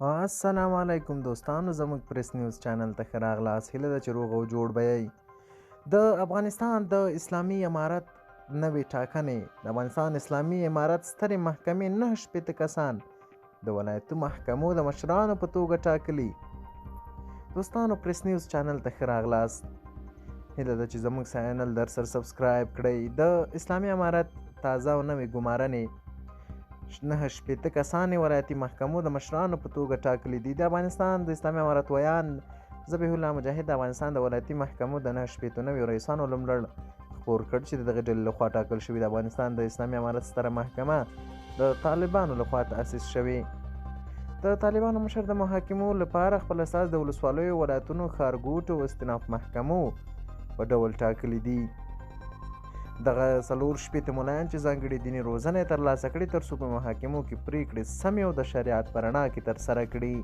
السلام علیکم دوستانو، زموږ پریس نیوز چینل ته ښه راغلاست. هیله ده چې روغ او جوړ به یئ. د افغانستان د اسلامي امارت نوې ټاکنې. د افغانستان اسلامي امارت سترې محکمې 69 کسان د ولایتي محکمو د مشرانو په توګه ټاکلي. دوستانو، پریس نیوز چینل ته ښه راغلاست. هیله ده چې زموږ چینل در سره subscribe کړئ. د اسلامي امارت تازه او نوې ګمارنې، 69 کسان ولایتي محکمو د مشرانو په توګه ټاکلي دي. د افغانستان د اسلامي امارت ویاند ذبیح الله مجاهد د افغانستان د ولایتي محکمو د 69 نویو رئیسانو نوملړ خپور کړ چې د دغې ډلې لخوا ټاکل شوي. د افغانستان د اسلامي امارت ستره محکمه د طالبانو لخوا تأسیس شوې. د طالبانو مشر د محاکمو لپاره خپل استازي د ولسوالیو، ولایتونو، ښارګوټو او استیناف محکمو په ډول ټاکلي دي. دغه 64 ملایان چې ځانګړې دیني روزنه یې ترلاسه کړې، تر څو په محاکمو کې پرېکړې سمې او د شریعت په رڼا کې ترسره کړي.